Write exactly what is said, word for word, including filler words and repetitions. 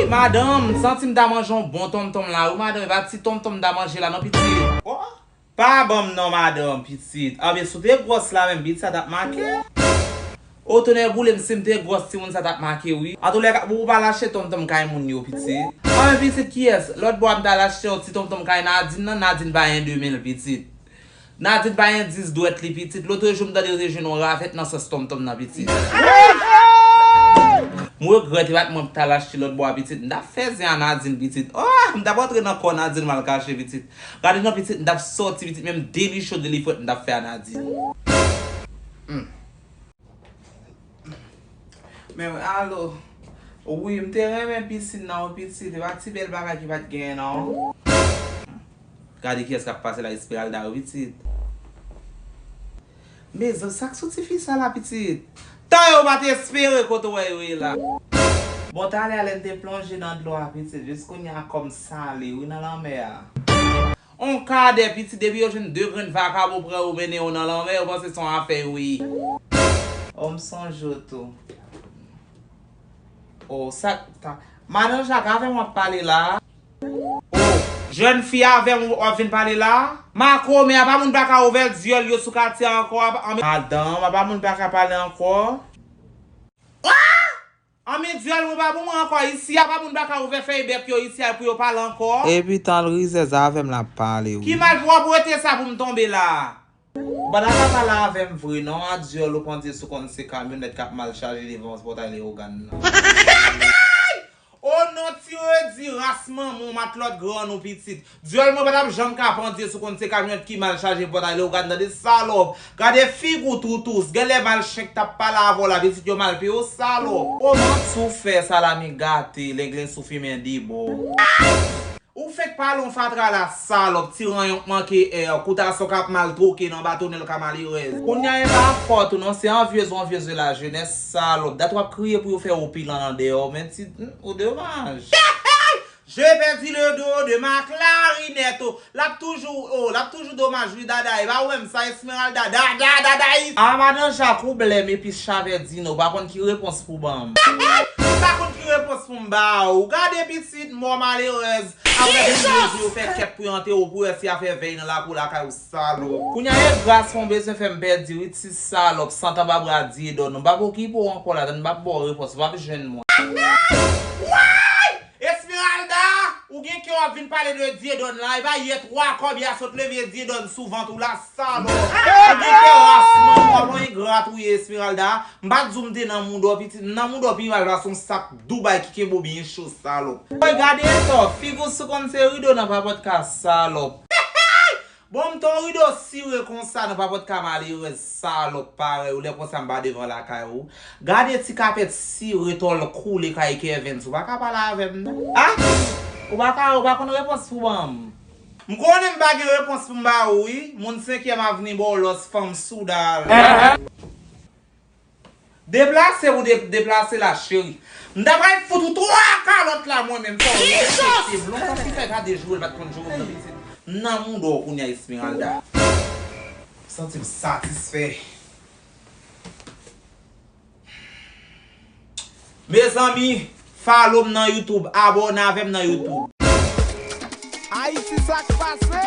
Madanm, m santi m ta manje yon bon tonmtonm la wi madanm, e pa ti tonmtonm m ta manje la non pitit. Oh, pa ban m non madanm, pitit. Anben si w te gwòs la menm, pitit, sa t ap make. O tonè boule m, si m te gwòs timoun sa t ap make wi. Antoulèka, pou w pa al achte tonmtonm kay moun yo, pitit. Anben pitit, kiyès? Lòt bò a m t al achte yon ti tonmtonm kay Nadin nan, Nadin pa gen de men l, pitit. Nadin pa gen dis dwèt li, pitit. Lotrejou m tande yo te jwenn yon ravèt nan sòs tonmtonm nan, pitit. M regrèt e pa t mwen k t al achte lòt bò a, pitit. M t ap fè zen a Nadin, pitit. Oh, m t ap antre nan kò Nadin m al kache, pitit. Gade non, pitit, m t ap sòti, pitit, menm de li cho, de li frèt, m t ap fè a Nadin. Hmm. Men alo, wi, m te renmen pisin nan, wi, pitit. E pa ti bèl bagay ki pa t genyen, non. Gade kiyès k ap pase la, Esmeralda, wi, pitit. Mezanmi, sa k sou tifi sa la, pitit? Tan yo pa t espere kote w wè yo ye la. Bon, talè a, lè n te plonje nan dlo a, pitit, jis kounye a kò m sale, wi, nan lanmè a. On kadè pitit, depi yo jwenn de grenn vakabon pran yo mennen yo nan lanmè, yo panse se yon afè yo ye. O, m sonje w tou. O, sa, ta, Madan Jak, avè m w ap pale la? O, jèn fi avè m w ap vin pale la? Makomè, apa moun pa ka ouvè dyòl yo sou katye a ankò? Apa, anben, madanm, apa moun pa ka pale ankò? Anben dyòl mwen pa pou mwen ankò isi a, pa moun pa ka ouvè fèy bèk yo isi a pou yo pale ankò. Epi tan l rizèz avè m l ap pale wi. Ki malpwòpte sa pou m tonbe la? Banna pa pale avè m vre non, a dyòl ou pandye sou konn se kamyonèt k ap mal chaje devan pòtay Leyogàn nan. O non ti redi ras manman w matlòt grann ou pitit. Dyòl mwen pa t ap janm ka pandye sou konn se kamyonèt ki mal chaje pòtay Leyogàn, tande salòp. Gade figi w toutous, genlè mal chen k t ap pale avè w la, pitit yo mal peye w salòp. O manti w fè, salami gate, lenglen sou fimen de bò. Ou fenk pale yon fatra la salòp, ti ranyon k manke è, kouta sa w k ap mal twoke nan batonèl ka malerèz. Kounye a e pa fòt ou non, se anvyez ou anvyez de la jenès salòp. Dat w ap kriye pou yo fè w opilan nan dèyè w, men ti, hmm, ou domaj. J'ai perdu le do de ma clarinette. L ap toujou, o, l ap toujou domaj wi dada. E pa ou menm sa Esmeralda, dada, dadayis. A madan Jak ou blèm epi chavè Dino, ou pa konn ki repons pou ban m. M pa konn ki repons pou m ba ou. Gade pitit mò malerèz. Apre de jou yo fè kèt pou yo antere w pou yo wè si y a fè vèy nan lakou lakay ou salòp. Kounye a e gras mwen w bezwen fè m pèdi wi ti salòp, santan pa bra Dyedòn. M p ap okipe w ankò la, tann m p ap ba w repons, ou p ap jwenn mwen. Woy! Esmeralda, ou gen kè w ap vin pale de Dyedòn la, e pa yè twa kòb y a sot leve Dyedòn sou vant ou la, salòp. Ou gen kè ras manman w, w ap yon engrat ou ye Esmeralda. M pa t di w m te nan mouda w pitit, m nan mouda w pi mal pase yon sak Dubai ki kenbe w byen cho, salòp. Woy gade eta w, figi w sou konn se rido nan papòt ka, salòp. Bon, m t on rido sire konsa nan papòt ka malerèz salòp parèy ou, lè konsa m pa devan lakay ou. Gade ti kapèt sire tòl koule kay Kèvens, ou pa ka pale avè m non. A! Ou pa ka, ou pa konn repons pou ban m. M konnen m pa gen repons pou m ba ou wi, moun senkyèm avni bòlòs fanm soudal. Deplase pou de-, deplase la cheri. M ta pral fout ou twa kalòt la mwen menm fò w respekte m. Lontan ti fè gade jou l pa t konn jou m nan pitit. M nan mouda w kounye a Esmeralda. M santi m satisfè. Mezanmi, follow m nan YouTube, abòne avè m nan YouTube. Ayiti sa k pase.